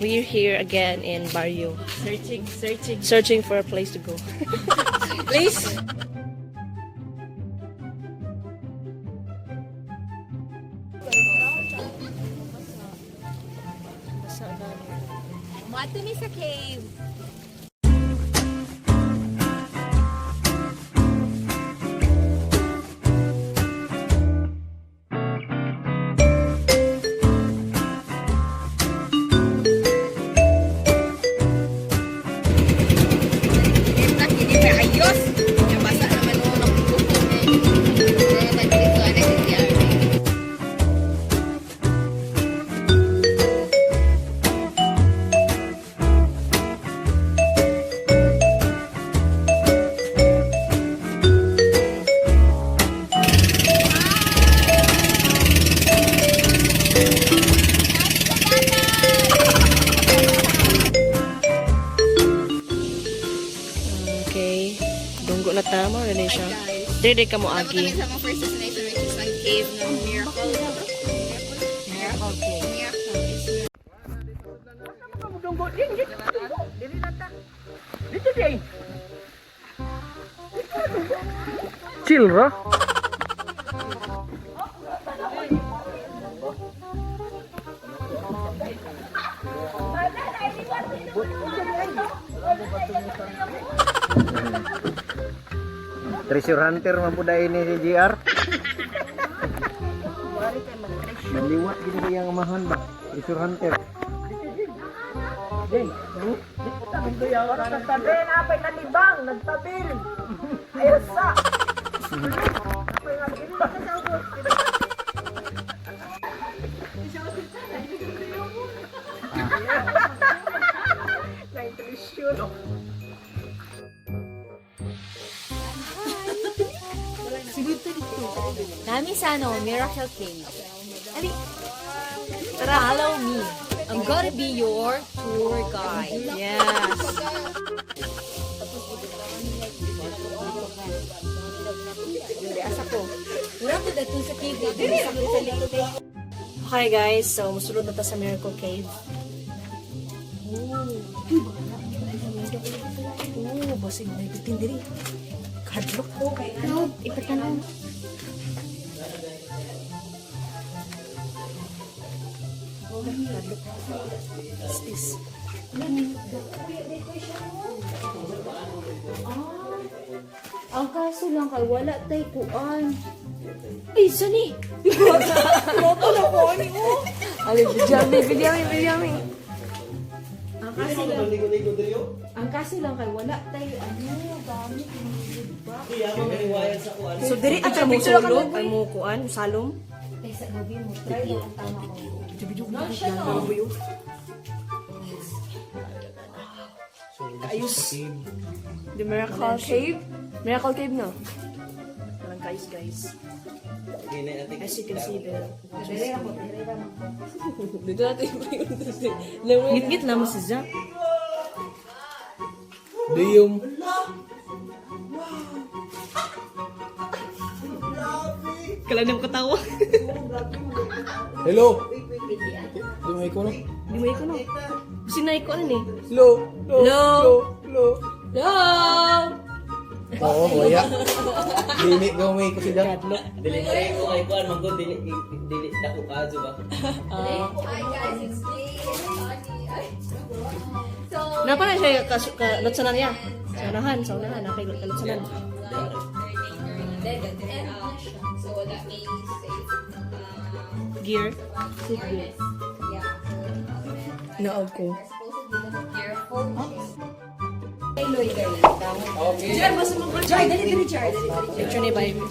We're here again in Barrio. Searching, searching. Searching for a place to go. Please. Muadto ni sa cave. Ayos! Nabasa naman mo ng buko eh. Okay. Dunggo na ta mo rin siya. Dire ka mo Tapos agi. kami sa among first destination, which is ang cave ng Miracle. Miracle Cave. Miracle. Chill ra. Treasure hunter man po dahil ni si GR. Naliwat gini kaya ang amahan ba? Treasure hunter. Napay nalibang, nagtabil. Ayos sa. Nami sa ano, Miracle Cave. Ali, tara, follow me. I'm gonna be your tour guide. Yes. Wala ko dito sa cave. Okay guys, so musulod na ta sa Miracle Cave. Oh, basig may bitin diri. Kadlok ko kay ano, ipatanaw. Kadlok. What's this? Ang kaso lang kay wala tay kuan. Ay, sani! Moto na ko ani oh. Ali, bidyami, bidyami, bidyami. Ang kaso lang, ang kaso lang kay wala tay ano gamit ba? So diri ata mo sulog ay mo kuan, salom. Tay sa gabi mo try lang ang tama ko. No, siya no. Kaayos. The Miracle Cave? Miracle Cave, no? Walang kaayos, guys. As you can see there. Dito natin yung Ngit-ngit na mo si Zach. Diyom. Kala niya katawa. Hello. Di mo ikaw no? Hindi mo ikaw, no? Kasi na ikaw, ano eh. Hello. Hello. Hello. Hello! Oo, waya. Dili ka may ko sila. Dili kay ko kay kuan man gud dili dili dako kaadyo ba. Hi guys, it's me. Tony. So, Napa na siya kalutsanan niya. Sa unahan, sa unahan. Napay kalutsanan. So that means safe. Gear. Safe gear. Yeah. Naog ko. Supposedly the careful. Picture ni Bayo.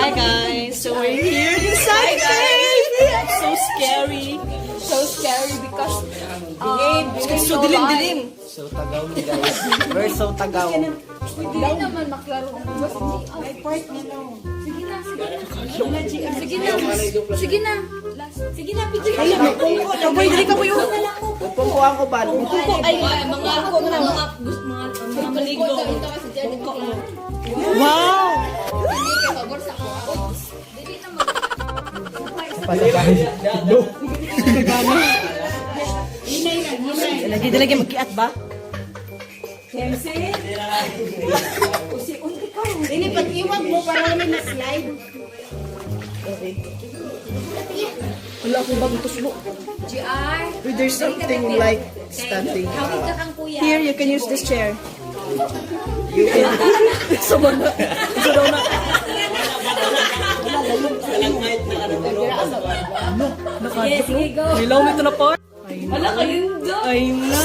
Hi guys, so we're here inside the cave. So scary. So scary because So dilim-dilim. So tagaw ni guys. We're so tagaw. Hindi naman maklaro ang bus. Ay, part na no. Sige na, sige na. Sige na. Sige na. Sige na, picture. Ay, boy, dili ka boy. Pungkuan ko ba? Ay, mga mga mga mga maligo. Wow! Hindi kay pabor sa ko. Dili na mag. Pasabay. No. Lagi lagi magkiat ba? Dili, pag-iwag mo para wala na slide. Wala akong bagong tuslo. GR. There's something like standing. Hawig ka kang kuya. Here, you can use this chair. You can. Sa mga. Sa daw na. Sige, sige, go. May law nito na pa. Wala kalindo. Ay na.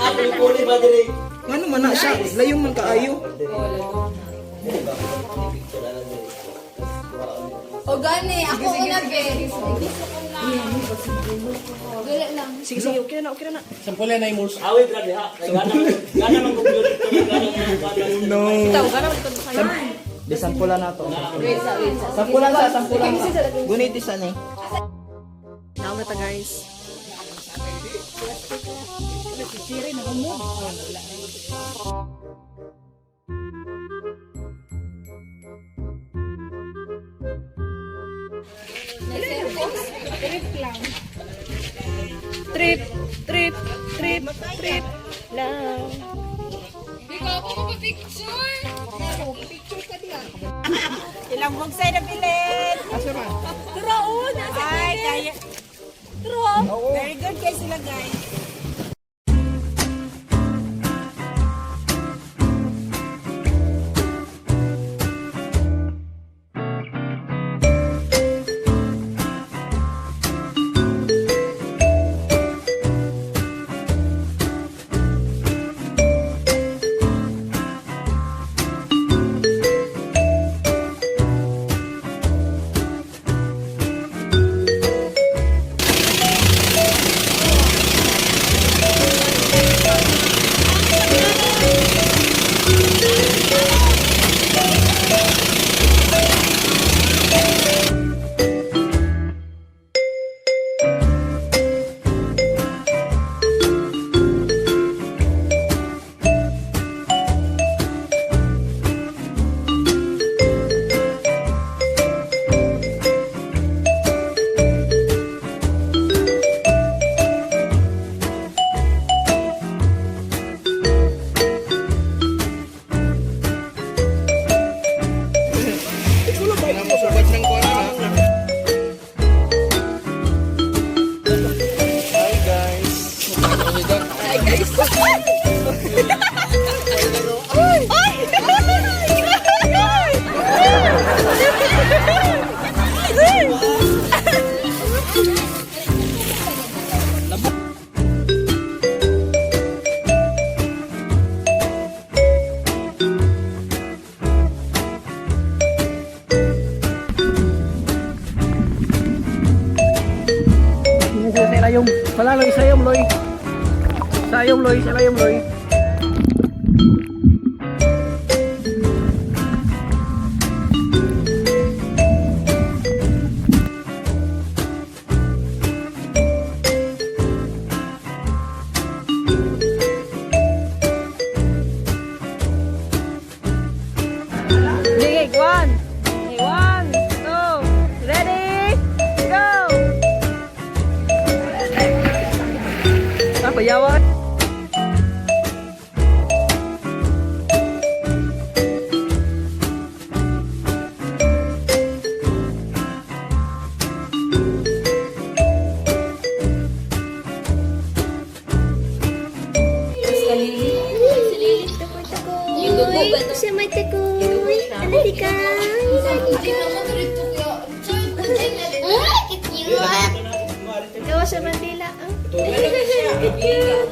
Ako puli ba diri? Ngano man na siya? Layo man kaayo. O gani, ako una be. Gusto ko na. Dali lang. Sige, sige, okay na, okay na. Sampulan na yung murs. Awit ra diha. Kay gana gana man kog gana man. No. Itaw, gana mo ito. Di sampulan na to. Wait sa, wait sa. Sampulan sa, sampulan sa. Guniti sa ni. Naam na ta, guys. Trip, trip, trip, trip lang. Ikaw ako mapapicture. Ilang bugsay na bilin. Turo, nasa Ay, kaya. Turo. Very good kayo sila, guys. Subat ng kuwan na. Hi guys. Hi guys. Salayom, palaloy sayom loy. Sayom loy, salayom loy. Sige, one. One, two, ready, go! Ah, payawan. Siya may takoy. Ano di ka? Ano di ka? Gawa sa Mandila. Ah. Cute.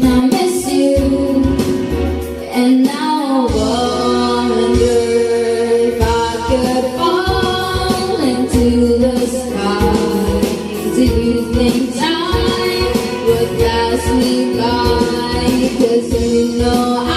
I miss you, and now I wonder if I could fall. Cause you know